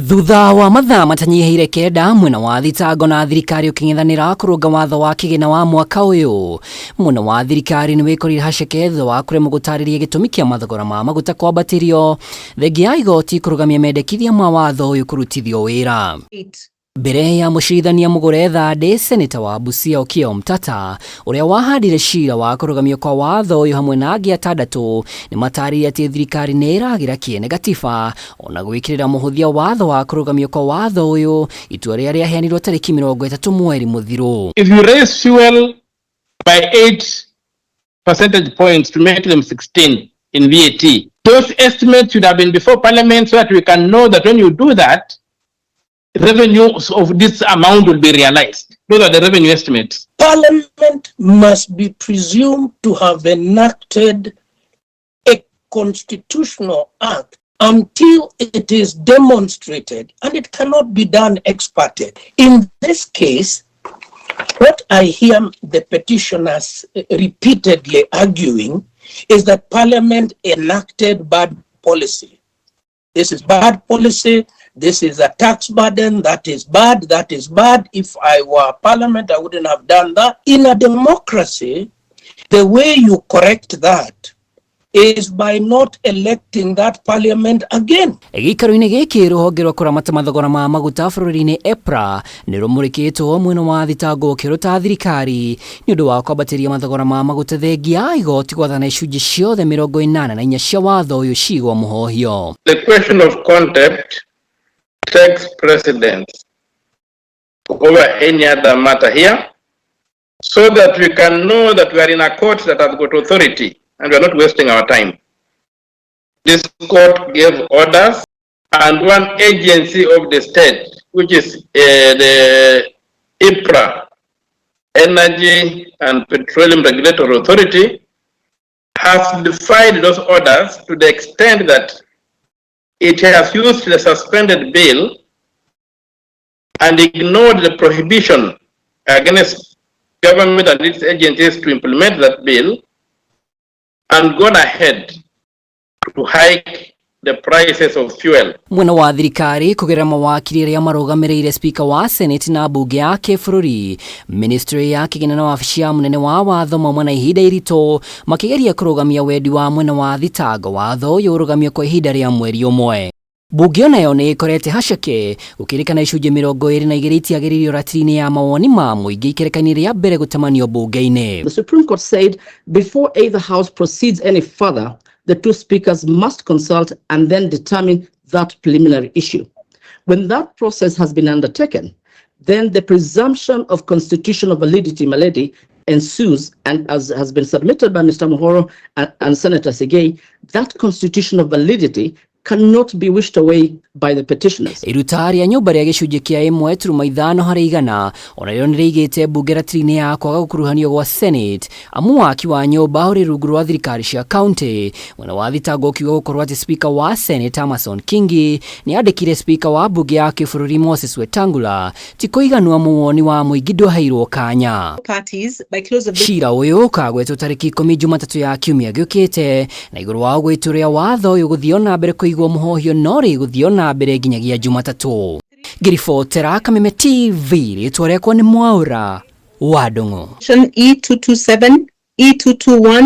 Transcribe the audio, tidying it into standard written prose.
Thutha wa mathaa matanyihĩire 9 mwena wa thitango na thirikari ũkĩng'ethanĩra kũrũnga watho wa kĩgĩna wa mwaka ũyũ, mwena wa thirikari nĩ wĩkorire haceke thutha wa kũremwo gũtarĩria gĩtũmi kĩa mathogora ma maguta kwambatĩrio, thengia ya igoti kũrũgamia mendekithia ma watho ũyũ kũrutithio wĩra. Mbere ya mũcirithania Mũgũre Thandĩ, Seneta wa Busia Okiya Omtatah, ũrĩa wahandire cira wa kũrũgamio kwa watho ũyũ hamwe na angĩ atandatũ, nĩ matarĩirie atĩ thirikari nĩ ĩragĩra kĩene gatiba ona gwĩkĩrĩra mũhũthia watho wa kũrũgamio kwa watho ũyũ, itua rĩrĩa rĩaheanirwo tarĩki 30 mweri mũthiru. If you raise fuel by 8 percentage points to make them 16 in VAT, those estimates should have been before Parliament so that we can know that when you do that, revenues of this amount will be realized. Those are the revenue estimates. Parliament must be presumed to have enacted a constitutional act until it is demonstrated, and it cannot be done ex parte. In this case, what I hear the petitioners repeatedly arguing is that Parliament enacted bad policy. This is bad policy. This is a tax burden. That is bad. That is bad. If I were Parliament, I wouldn't have done that. In a democracy, the way you correct that is by not electing that Parliament again. Gĩikaro-inĩ gĩkĩ, rũhonge rwa kũramata mathogora ma maguta bũrũri-inĩ EPRA nĩ rũmũrĩkĩtwo mwena wa thitango ũkĩrũta thirikari nĩ ũndũ wa kwambatĩria mathogora ma maguta, thengia ya igoti gwathana icunjĩ ciothe 84 cia watho ũyũ cigwo mũhohio. The question of contempt takes precedence over any other matter here, so that we can know that we are in a court that has got authority and we are not wasting our time. This court gave orders, and one agency of the state, which is the EPRA, Energy and Petroleum Regulatory Authority, has defied those orders to the extent that it has used the suspended bill and ignored the prohibition against government and its agencies to implement that bill and gone ahead to hike the prices of fuel. Mwena wa thirikari kũgerera mawakiri arĩa marũgamĩrĩire spika wa Senate na mbunge ya kĩbũrũri, ministry ya kĩgĩna na wabici ya mũnene wa watho mauma na ihinda iritũ makĩgeria kũrũgamia wendi wa mwena wa thitango watho ũyũ ũrũgamio kwa ihinda rĩa mweri ũmwe. Mbunge onayo nĩ ĩkorete haceke gũkĩrĩkana icunjĩ 22 itiagĩrĩirio ratiri-inĩ ya mawoni ma mũingĩ ikereka-inĩ rĩa mbere gũtamanio mbunge-inĩ. The Supreme Court said before either house proceeds any further, the two speakers must consult and then determine that preliminary issue. When that process has been undertaken, then the presumption of constitutional validity, my lady, ensues, and as has been submitted by Mr. Muhoro and Senator Sigei, that constitutional validity cannot be wished away by the petitioners. Iruta rĩa nyũmba rĩa gĩcunjĩ kĩa 1.5% onarĩo nĩ rĩigĩte mbunge ratiri-inĩ ya kwaga gũkuruhanio gwa Senate, amu waki wa nyũmba ũrĩ rungu rwa thirikari cia kaunti. Mwena wa thitango ũkiuga gũkorwo atĩ spika wa Senate Amason Kingi nĩ andĩkire spika wa mbunge ya kĩbũrũri Moses Wetangula ti kũiganua muwoni wa mũingĩ ndwaheirwo kanya. Parties by close of Cira ũyũ ũkagwetwo tarĩki 10 Jumatatũ ya kiumia gĩũkĩte, na igũrũ wa ũguo itua rĩa watho ũyũ gũthiĩ na mbere kũigwo mũhohio no rĩgũthiĩ na mbere nginyagia Jumatatũ. Ngĩribotera Kameme TV, rĩtwa rĩakwa nĩ Mwaũra wa Ndung'u. E227, E221.